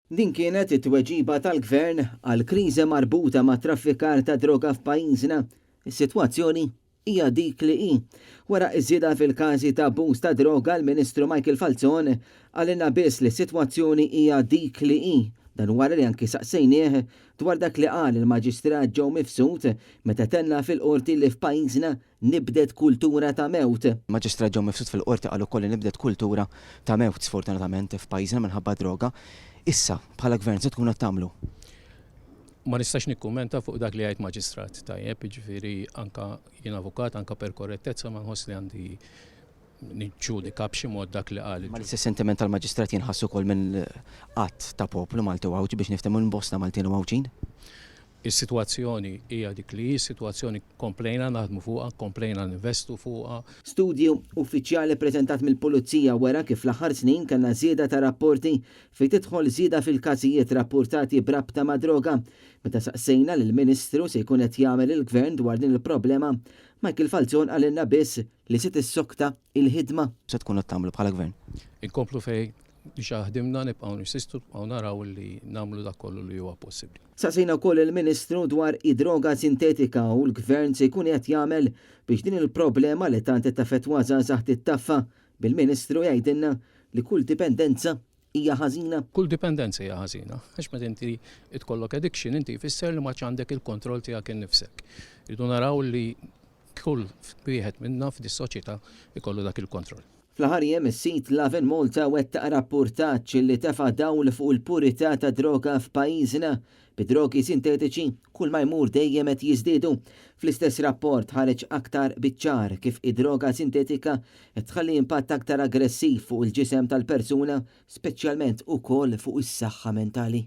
Din kienet it-tweġiba tal-Gvern għall-kriżi marbuta mat-traffikar ta' droga f'pajjiżna. Is-sitwazzjoni hija dik li hi. Wara ż-żieda fil-każi ta' abbuż ta' droga, l-Ministru Michael Falzon qalilna biss li s-sitwazzjoni hija dik li hi. Dan wara li anki saqsejnieh dwar dak li qal il-Maġistrat Joe Mifsud meta tenna fil-Qorti li f'pajjiżna nibdet kultura ta' mewt. Maġistrat Joe Mifsud fil-Qorti qal ukoll li nibdet kultura ta' mewt sfortunatament f'pajjiżna minħabba d-droga. Issa, bħala Gvern se tkunu qed tagħmlu? Ma nistax nikkummenta fuq dak li jgħid Maġistrat, tajjeb, jiġifieri anke jien avukat, anke per korrettezza ma nħoss li għandi niġġudika b'xi mod dak li qal. Ma l-istess sentiment tal-Maġistrat jinħass ukoll minn għadd ta' poplu Malti u Għawdxi biex niftehmu minn bosta Maltin u Għawdxin. Is-sitwazzjoni hija dik li hi, is-sitwazzjoni komplejna naħdmu fuqha, komplejna ninvestu fuqha. Studju uffiċjali ppreżentat mill-Pulizija wera kif fl-aħħar snin kellna żieda ta' rapporti fejn tidħol żieda fil-każijiet rappurtati b'rabta mad-droga. Meta saqsejna lill-Ministru se jkun qed jagħmel il-Gvern dwar din il-problema, Michael Falzon qalilna biss li se tissokta l-ħidma. Se tkunu qed tagħmlu bħala Gvern? Inkomplu fejn Diġà ħdimna, nibqgħu ninsistu, nibqgħu naraw li nagħmlu dak kollu li huwa possibbli. Saqsejna wkoll lill-Ministru dwar id-droga sintetika u l-Gvern se jkun qiegħed jagħmel biex din il-problema li tant qed taffettwa żgħażagħ tittaffa, bil-Ministru jgħidilna li kull dipendenza hija ħażina. Kull dipendenza hija ħażina, għax meta inti tkollok addiction inti jfisser li m'għadx għandek il-kontroll tiegħek innifsek. Irridu naraw li kull wieħed minna f'dis-soċjetà jkollu dak il-kontroll. Fl-aħħar jiem is-sit Lovin Malta wettaq rappurtaġġ li tefa' dawl fuq il-purità tad-droga f'pajjiżna, bid-drogi sintetiċi kull ma jmur dejjem qed jiżdiedu. Fl-istess rapport ħareġ aktar biċ-ċar kif id-droga sintetika qed tħalli impatt aktar aggressiv fuq il-ġisem tal-persuna, speċjalment ukoll fuq is-saħħa mentali.